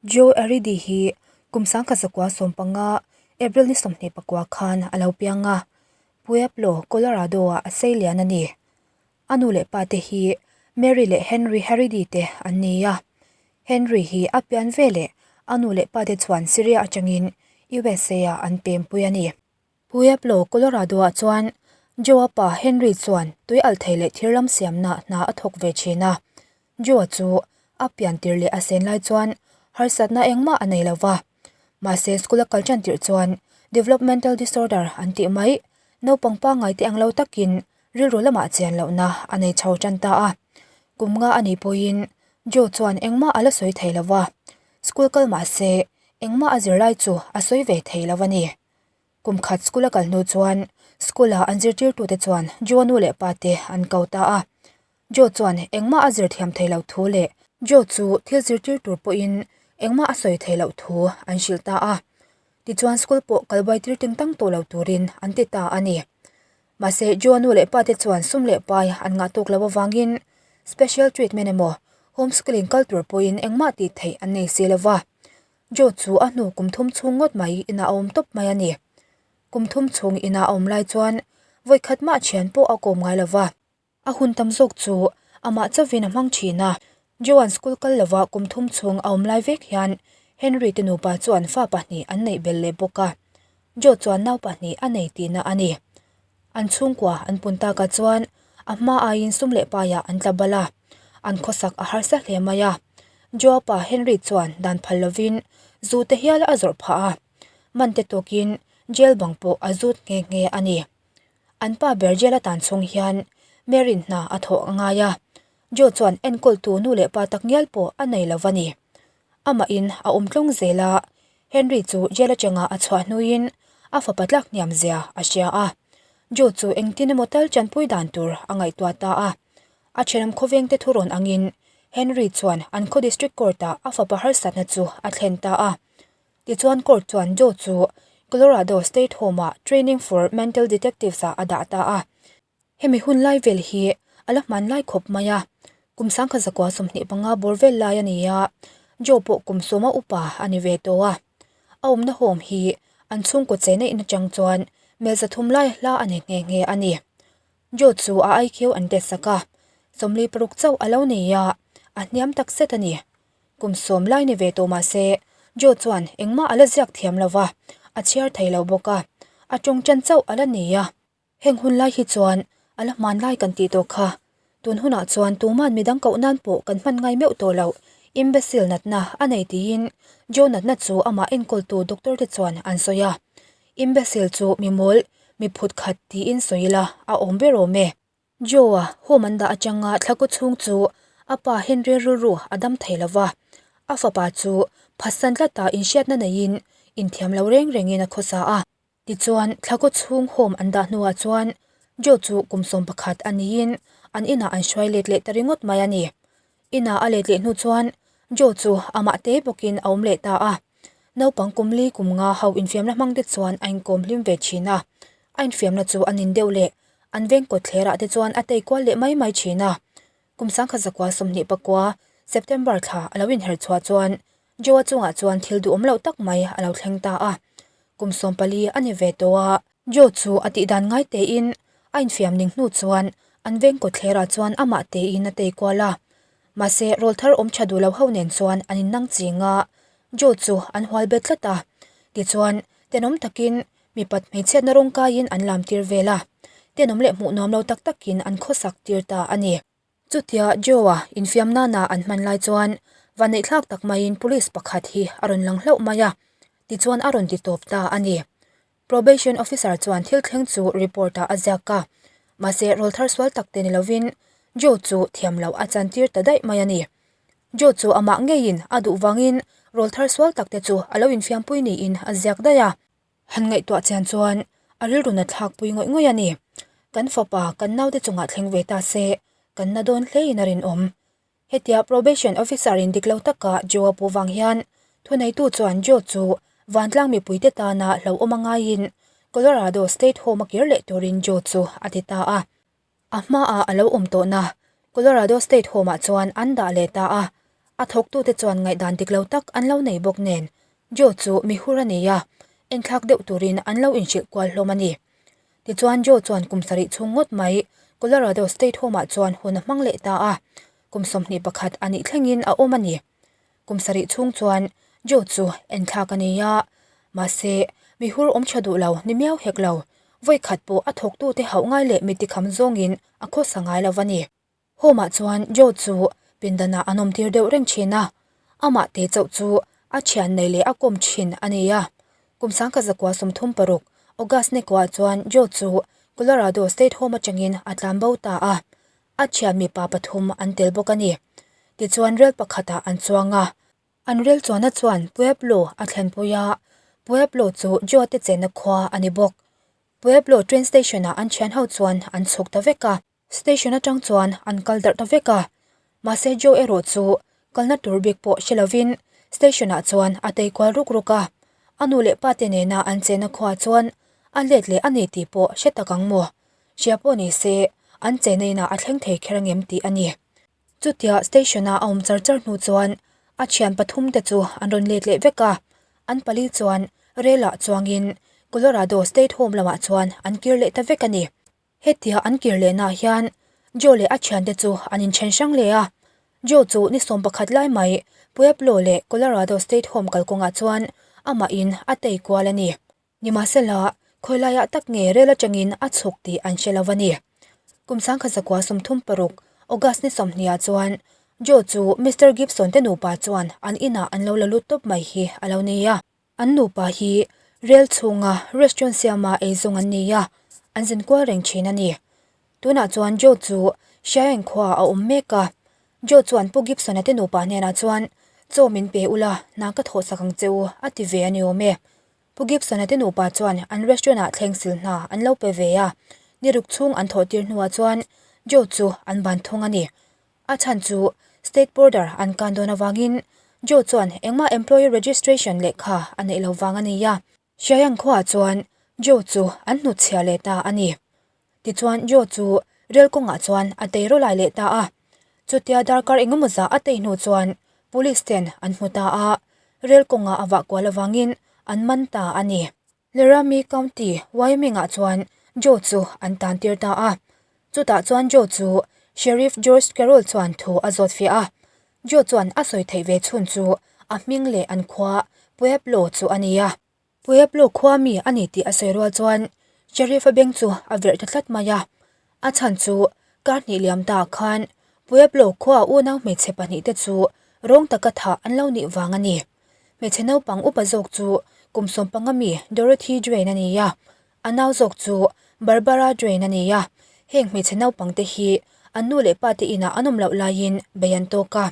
Joe Arridy hi kum 1915 April ni 24 khan a lo piang a, Pueblo, Colorado-ah a sei lian a ni. A nu leh pa te hi Mary leh Henry Harridy te an ni a. Henry hi a pian ve leh a nu leh pa te chuan Syria atangin USA-ah an pempui a ni. Pueblo, Colorado-ah chuan Joe-a pa Henry chuan tui alh thei leh thir lam siamna hna a thawk ve thin a. Joe-a chu a pian tir leh a sen lai chuan harsatna engmah a nei lo va. Mahse, school a kal tan tirh chuan developmental disorder an tih mai, naupang pangngai te ang lo takin rilru lamah chian lohna a nei chho tan ta a. Kum nga a nih pawhin Joe chuan engmah a la sawi thei lo va. School kal mahse, engmah a zirlai chu a sawi ve thei lo a ni. Kum khat school a kal hnu chuan school ah an zirtirtute chuan Joe nu leh pa te an ko ta a. Joe chuan engmah a zir thiam thei loh thu leh Joe chu thil zirtir tur pawhin engmah a sawi thei loh thu an hrilh ta a. Tichuan school pawh kal buai tir ting tang tawh lo turin an ti ta a ni. Mahse Joe nu leh pa te chuan sum leh pai an ngah tawk loh avangin special treatment emaw homeschooling kal tur pawhin engmah tih theih an nei si lova. Joe chu a hnu kum thum chhung ngawt mai inah a awm tawp mai a ni. Kum thum chhung inah a awm lai chuan vawi khat mah thian pawh a kawm ngai lo va. A hun tam zawk chu amah chauhin a hmang thin a. Joe-a'n school kal lova kum thum chhung a awm lai vek hian Henry te nupa chuan fa pahnih an neih belh leh bawk a. Joe chuan nau pahnih a nei tihna a ni. An chhungkua an pun takah chuan a hma aiin sum leh paiah an tla bal a, an khawsak a harsa hle mai a. Joa pa Henry chuan dan phal lovin zu te hial a zawrh phah a, man te tawkin jail bang pawh a zut nghe nghe a ni. An pa ber jail a tan chhung hian Mary'n hna a thawh a ngai a, Joe chuan enkawltu nu leh pa takngial pawh a nei lo va ni. Amahin a awm tlawng zel a, Henry chu jail atanga a chhuah hnuin a fapa tlak hniam zia a hria a. Joe chu engtin emaw tal chanpui dan tur a ngaihtuah ta a. A thenawm khawvengte thurawn angin Henry chuan an khaw district court-ah a fapa harsatna chu a thlen ta a. Tichuan court chuan Joe chu Colorado State Home-ah training for mental detectives-ah a dah ta a. Hemi hun lai vel hi a la hman lai khawp mai a, kum 1925 bawr vel lai a ni a, Joe pawh kum sawma upa a ni ve tawh a. A awmna home hi an chhungkaw che neih nachang chuan mel zathum lai hla a ni nghe nghe a ni. Joe chu a IQ an test sak a, 46 chauh a lo nei a, a hniam tak zet a ni. Kum sawm lai ni ve tawh mah se, Joe chuan engmah a la ziak thiam lo va, a chhiar thei lo bawk a, a tawng tan chauh a la ni a. Heng hun lai hi chuan a la hman lai kan tih tawh kha. Tun hunah chuan tuman midang koh nan pawh kan hman ngai meuh tawh loh. Imbecile natna a nei tiin Joe natna chu amah enkawltu doctor te chuan an sawi a. Imbecile chu mi mawl, mi phut khat tiin sawi ila a awm ber awm e. Joe-a home an dah atanga thlakaw chhung chu a pa Henry rilru a dam thei lo va. A fapa chu phatsan tlata inhriatna neiin inthiam lo reng rengin a khawsa a. Tichuan, thlakaw chhung home an dah hnuah chuan Joe chu kum 11 a niin an inah an hruai let leh ta ringawt mai a ni. Inah a let leh hnu chuan Joe chu amah te bawkin a awm leh ta a. Naupang kum li kum nga ho infiamna hmang te chuan a inkawm hlim ve thin a. A infiamna chu a nin deuh leh an veng kawt thlerah te chuan a tei kual leh mai mai thin a. Kum 1929 September thla a lo inher chhuah chuan Joe-a chungah chuan thil duhawm loh tak mai a lo thleng ta a. Kum 14 a ni ve tawh a. Joe chu a tih dan ngai tein a infiam ning hnu chuan an veng kawtthlerah chuan amah tein a tei kual a. Mahse, rawl thar awm tha duh lo ho nen chuan an innang ching a, Joe chu an hual bet tlat a. Tichuan, tenawm takin mipat hmeichhiatna rawng kaiin an lam tir vel a, tenawm leh hmuh nuam lo tak takin an khawsak tir ta a ni. Chutia Joe-a infiam nana an hman lai chuan vanneihthlak tak maiin police pakhat hi a rawn lang hlauh mai a, tichuan a rawn ti tawp ta a ni. Probation officer chuan thil thleng chu report ah a ziak a, mahse rawl thar sual tak te ni lovin Joe chu thiam loh a chan tir ta daih mai a ni. Joe chu amah ngeiin a duh vangin rawl thar sual tak te chu a lo infiampui niin a ziak daih a. Han ngaihtuah chian chuan a rilru na thlak pui ngawih ngawih a ni. Kan fapa, kan naute chungah thleng ve ta se, kan na dawn hlein a rinawm. Hetia probation officer in dik lo taka Joe a puh vang hian thuneitu chuan Joe chu vantlang mipuite tana hlauhawm a ngaiin Colorado State Home a kir leh turin Joe chu a ti ta a. A hmaah a lo awm tawhna Colorado State Home-ah chuan an dah leh ta a. A thawktute chuan ngaihdan dik lo tak an lo nei bawk nen, Joe chu mi hur a nei a, enthlak deuh turin an lo inhrilh kual hlawm a ni. Tichuan Joe chuan kum sarih chhung ngawt mai Colorado State Home-ah chuan hun a hmang leh ta a, kum 21 a nih thlengin a awm a ni. Kum sarih chhung chuan Joe chu enthlak a nei a, mahse mi hur awm tha duh lo ni miau hek lo, vawikhat pawh a thawktute hauh ngai leh mi tikham zawngin a khawsa ngai lo va ni. Home-ah chuan Joe chu pindanah an awmtir deuh reng thin a, amah te chauh chu a thian nei leh a kawm thin a ni a. Kum 1936 August ni kuah chuan Joe chu Colorado State Home atangin a tlan bo ta a, a thian mipa pathum an tel bawk a ni. Tichuan rel pakhatah an chuang a, an rel chuanna chuan Pueblo a thlenpui a, Pueblo chu Joe te chenna khua a ni bawk. Pueblo train station-ah an thian ho chuan an chhuk ta vek a. Station atang chuan an kal darh ta vek a, mahse Joe erawh chu kalna tur bik pawh hre lovin station ah chuan a tei kual ruk ruk a, a nu leh pa te nena an chenna khuaah chuan a let leh a ni tih pawh hre tak ang maw? Hria pawh ni se an chenna inah a thleng thei kher angem tih a ni. Chutia station a a awm char char hnu chuan a thian pathum te chu an rawn let leh vek a, an pali chuan rel ah chuangin Colorado State Home lamah chuan an kir leh ta vek a ni. Hetia an kir lehnaah hian Joe leh a thiante chu an inthen hrang leh a. Joe chu ni 11 lai mai Pueblo leh Colorado State Home kalkawngah chuan amahin a tei kual a ni. Nimahsela, khawi laiah tak nge rel atangin a chhuk tih an hre lo a ni. Kum 1936 August ni 20 ah chuan Joe chu Mister Gibson te nupa chuan an inah an lo la lut tawp mai hi a lo ni a. An nupa hi rel chhunga restaurant siama eizawng an ni a, an zin kual reng thin a ni. Tunah chuan Joe chu Cheyenne khuaah a awm mek a. Joe chuan Pu Gibson-a te nupa hnenah chuan, Chaw min pe ula, hna ka thawhsak ang che u, a ti ve a ni awm e. Pu Gibson-a te nupa chuan an restaurant-ah thleng sil hna an lo pe ve a, ni ruk chhung an thawhtir hnuah chuan Joe chu an ban thung a ni. A chhan chu state border an kan dawn avangin Joe chuan engmah employee registration lehkha a neih lo vang a ni a. Cheyenne khuaah chuan Joe chu an hnutchhiah leh ta a ni. Tichuan Joe chu rel kawngah chuan a tei rawlai leh ta a. Chutia darkar engemaw zah a tei hnu chuan police ten an hmu ta a, rel kawngah a vah kual avangin an man ta a ni. Laramie County, Wyoming-ah chuan Joe chu an tan tir ta a. Chutah chuan Joe chu Sheriff George Carroll chuan thu a zawt fiah a. Joe chuan a sawi theih ve chhun chu a hming leh an khua Pueblo chu a ni a. Pueblo khua mi a ni tih a sawi rual chuan Sheriff-a beng chu a verh ta tlat mai a. A chhan chu kar hnih liam ta khan Pueblo khua unau hmeichhe pahnihte chu rawng taka thah an lo nih vang a ni. Hmeichhe naupang upa zawk chu kum 15 mi Dorothy Drain a ni a, a nau zawk chu Barbara Drain a ni a. Heng hmeichhe naupang te hi an nu leh pa te inah an awm loh laiin bei an tawk a.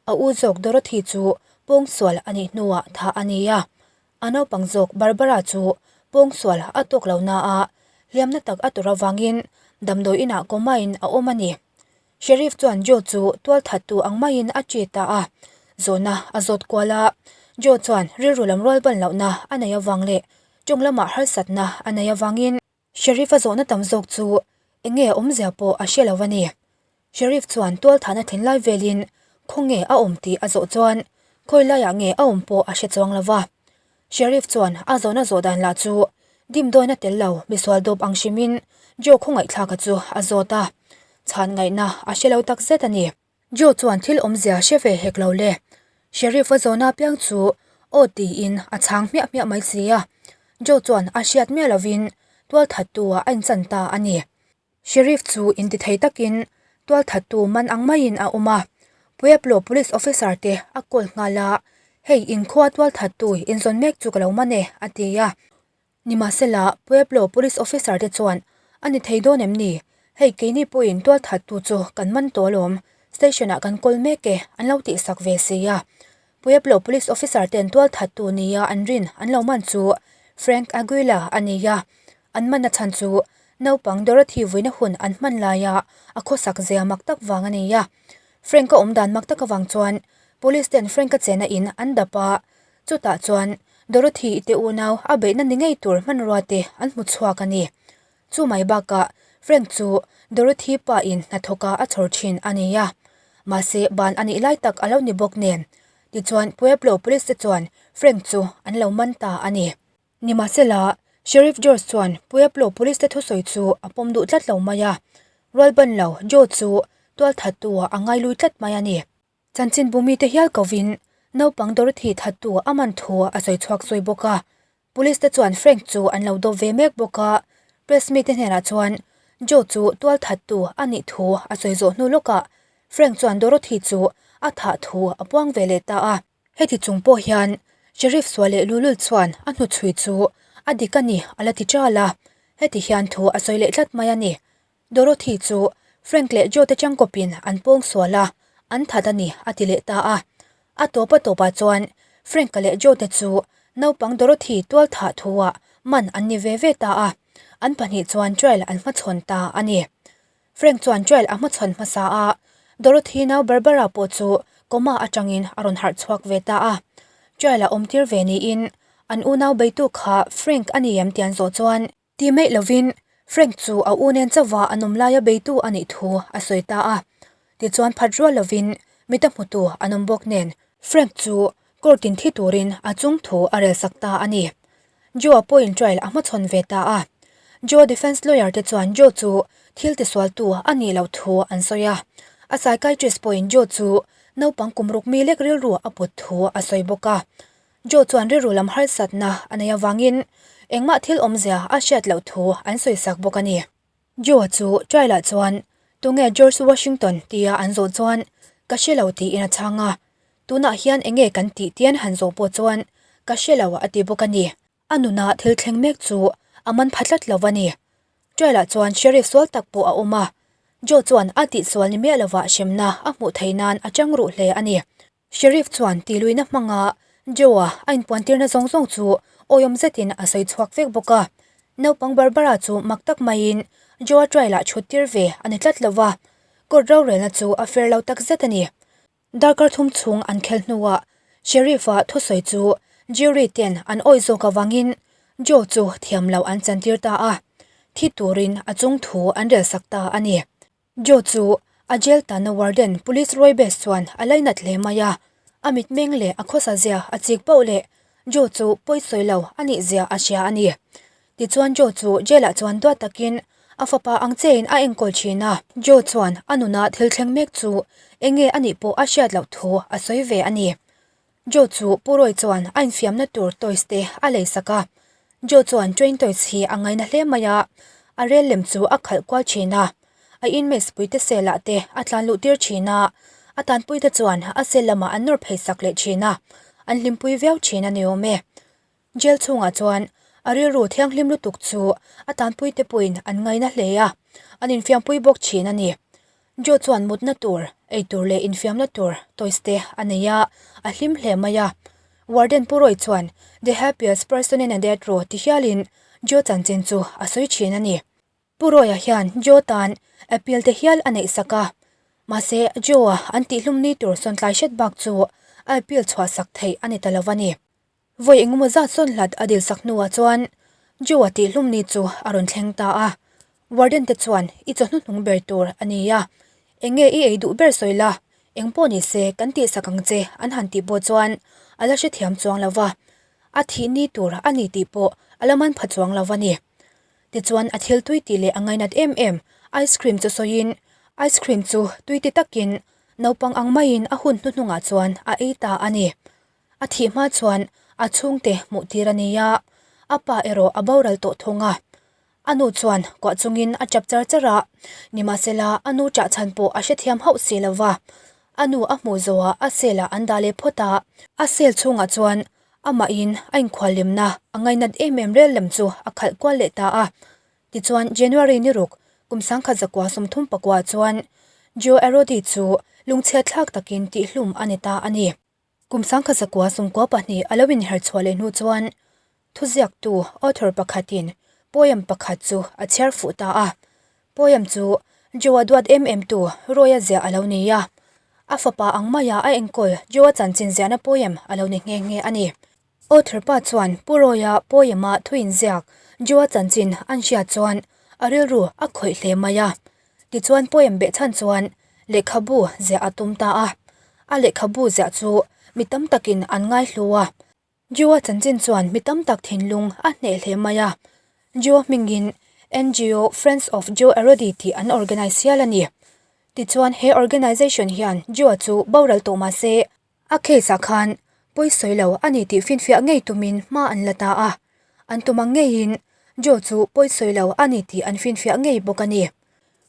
A u zawk Dorothy chu pawngsual a nih hnuah thah a ni a. A naupang zawk Barbara chu pawngsual a tawk lo na a, hliamna tak a tawrh avangin damdawi inah coma in a awm a ni. Sheriff chuan Joe chu tualthattu ang maiin a ṭi ta a, zawhna a zawt kual a. Joe chuan rilru lam rual ban lohna a nei avang leh ṭawng lamah harsatna a nei avangin Sheriff-a zawhna tam zawk chu eng nge awmzia pawh a hre lo a ni. Sheriff chuan tualthahna thin lai velin khawnge a awm tih a zawh chuan khawi laiah nge a awm pawh a hre chuang lo va. Sheriff chuan a zawhna zawh dan lah chu dimdawina tel lo misual dawp ang hrimin Joe khawngaihthlaka chu a zawt a, chhan ngaihna a hre lo tak zet a ni. Joe chuan thil awmzia hre ve hek lo le. Sheriff a zawhna apiang chu aw tiin a chhang hmiah hmiah mai si a, Joe chuan a hriat miah lovin tualthattu ah a inchan ta a ni. Sheriff chu intithei takin tualthattu man ang maiin a awm a, Pueblo Police Officer te a call nghal a, Hei inkhua tualthattu inzawn mek chu ka lo man e, a ti a. Nimahsela, Pueblo Police Officer te chuan, A ni thei dawn em ni? Hei keini pawhin tualthattu chu kan man tawh alawm, station ah kan call mek e, an lo tihsak ve si a. Pueblo Police Officer ten tualthattu nia an rin an lo man chu Frank Aguila a ni a, an manna chhan chu naupang Dorothy vuina hun an hman laia a khawsak zia mak tak vang a ni a. Frank-a awm dan mak tak avang chuan Police ten Frank-a chena in an dap a, chutah chuan Dorothy i te unau a beihna ni ngei tur hmanrua te an hmu chhuak a ni. Chu mai bakah Frank chu Dorothy pa in hnathawka a chhawr thin a ni a. Mahse, ban a nih lai tak a lo ni bawk nen. Tichuan, Pueblo Police te chuan Frank chu an lo man ta a ni. Nimahsela, Sheriff George chuan Pueblo Police te thusawi chu a pawm duh tlat lo mai a. Rualban lo Joe chu tualthattu ah a ngailui tlat mai a ni. Chanchinbu mite hial kovin naupang Dorothy thattu a man thu a sawi chhuak sawi bawk a. Police te chuan Frank chu an lo dawp ve mek bawk a. Press mite hnenah chuan Joe chu tual thattu a nih thu a sawi zawh hnu lawkah Frank chuan Dorothy chu a thah thu a puang ve leh ta a. Heti chung pawh hian Sheriff sual leh lulul chuan a hnuchhui chu a dik a ni a la ti ṭal a. Heti hian thu a sawi leh tlat mai a ni. Dorothy chu Frank leh Joe te changkawpin an pawng sual a, an that a ni a ti leh ta a. A tawp a tawpah chuan Frank-a leh Joe te chu naupang Dorothy tual thah thu-ah man an ni ve ve ta a, an pahnih chuan trial an hmachhawn ta a ni. Frank chuan trial a hmachhawn hmasa a, Dorothy nau Barbara pawh chu coma atangin a rawn harh chhuak ve ta a. Trial a awmtir ve niin an unau beitu kha Frank a ni em tih an zawh chuan, Ti meih lovin Frank chu a u nen chauha an awm laia beitu a nih thu a sawi ta a. Tichuan phat rual lovin mita hmutu an awm bawk nen Frank chu court in thi turin a chung thu a rel sak ta a ni. Joe-a pawhin trial a hmachhawn ve ta a. Joe-a defence lawyer te chuan Joe chu thil tisualtu a nih loh thu an sawi a. A psychiatrist pawhin Joe chu naupang kum ruk mi lek rilru a put thu a sawi bawk a. Joe chuan rilru lam harsatna a nei avangin engmah thil awmzia a hriat loh thu an sawisak bawk a ni. Joe chu trial-ah chuan tunge George Washington tia an zawh chuan ka hre lo tiin a chhang a, tunah hian enge kan tih tian han zawh pawh chuan ka hre lo a ti bawk a ni. A nuna thil thleng mek chu a man pha tlat lo a ni. Trial-ah chuan Sheriff sual tak pawh a awm a, Joe chuan a tihsual ni miah lovah hremna a hmuh theih nan a chang ruh hle a ni. Sheriff chuan tihluihna hmanga Joe-a a inpuantirna zawng zawng chu awihawm zetin a sawi chhuak vek bawk a. Naupang Barbara chu mak tak maiin Joe-a trial-ah chhut tir ve a ni tlat lo va, court rorelna chu a fair lo tak zet a ni. Darkar thum chhung an khel hnuah Sheriff-a thusawi chu jury ten an awih zawk avangin Joe chu thiam loh an chantir ta a, thi turin a chung thu an relsak ta a ni. Joe chu a jail tanna warden Police Roy Best chuan a lainat hle mai a, a mitmeng leh a khawsa zia a chik pauh leh Joe chu pawi sawi lo a nih zia a hria a ni. Tichuan Joe chu jail ah chuan duat takin a fapa ang chein a enkawl thin a. Joe chuan a nuna thil thleng mek chu enge a nih pawh a hriat loh thu a sawi ve a ni. Joe chu Pu Roy chuan a infiamna tur toys te a lei sak a. Joe chuan train toys hi a ngaina hle mai a, a rel lem chu a khalh kual thin a. A inmates puite cell ah te a tlan luh tir thin a, a tanpuite chuan a cell lamah an nawr phei sak leh thin a, an hlimpui viau thin a ni awm e. Jail chhungah chuan a rilru thianghlim lutuk chu a tanpuite pawhin an ngaina hle a, an infiampui bawk thin a ni. Joe chuan mutna tur, eitur leh infiamna tur toys te a nei a, a hlim hle mai a. Warden Pu Roy chuan The happiest person in a death row ti hialin Joe chanchin chu a sawi thin a ni. Pu Roy-a hian Joe tan appeal te hial a neih sak a, mahse Joe-a an tihhlum ni tur sawntlai hret bak chu a appeal chhuah sak theih a ni ta lo a ni. Vawi engemaw zat sawn hlat a dil sak hnuah chuan Joe-a tihhlum ni chu a rawn thleng ta a. Warden te chuan i chawhnu hnung ber tur a ni a, eng nge i ei duh ber sawi la, eng pawh ni se kan tihsak ang che an han tih pawh chuan a la hrethiam chuang lo va, a thih ni tur a ni tih pawh a la man pha chuang lo a ni. Tichuan a thil tui tih leh a ngainat em em ice cream chu sawiin ice cream chu tui ti takin naupang ang maiin a hun hnuhnungah chuan a ei ta a ni. A thih hma chuan a chhungte hmuh tir a ni a, a pa erawh a boral tawh thung a. A nu chuan kuah chungin a tap char char a, nimahsela a nu ṭah chhan pawh a hrethiam hauh si lo va. A nu a hmuh zawhah a cell ah an dah leh phawt a, a cell chhungah chuan amahin a inkhuallimna a ngainat em em rel lem chu a khalh kual leh ta a. Tichuan January ni ruk kum 1939 chuan Joe Arodi chu lungchhiat thlak takin tihhlum a ni ta a ni. Kum 1992 a lo inher chhuah leh hnu chuan thuziaktu, author, pakhatin poem pakhat chu a chhiar fuh ta a. Poem chu Joe-a duat em em tu Roy-a ziah a lo ni a. A fapa ang maia a enkawl Joe-a chanchin ziahna poem a lo ni nghe nghe a ni. Author pa chuan Pu Roy-a poem-a thu inziak Joe-a chanchin an hriat chuan a rilru a khawih hle mai a. Tichuan poem behchhan chuan. Lehkhabu ziah a tum ta a. A lehkhabu ziah chu mi tam takin an ngaihlu a. Joe-a chanchin chuan mi tam tak thinlung a hneh hle mai a. Joe hmingin NGO Friends of Joe Arodi tih an organise hial a ni. Tichuan he organisation hian Joe-a chu boral tawh mah se, A case ah khan pawisawi lo a ni tih finfiah ngei tumin hma an la ta a, an tum ang ngeiin Joe chu pawisawi lo a ni tih an finfiah ngei bawk a ni.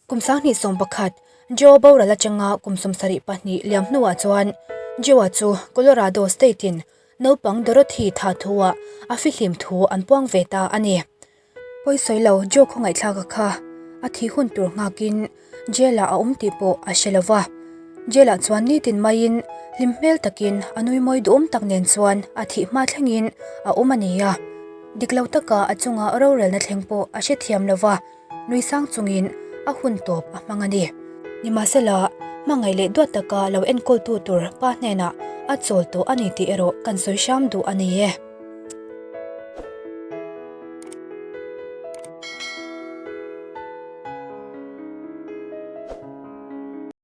Kum 2011 Joe boral atanga kum 72 liam hnuah chuan Joe-a chu Colorado State-in naupang Dorothy tha thu-ah a fihlim thu an puang ve ta a ni. Pawisawi lo Joe khawngaihthlaka kha a thih hun tur nghakin jail ah a awm tih pawh a hre lo va. Jail ah chuan nitin maiin hlim hmel takin a nui mawi duhawm tak nen chuan a thih hma thlengin a awm a ni a. Dik lo taka a chunga rorelna thleng pawh a hrethiam lo va, nui sang chungin a hun tawp a hmang a ni. Nimahsela, hmangaih leh duat taka lo enkawltu tur pa hnenah a chawl tawh a ni tih erawh kan sawi hram duh a ni e.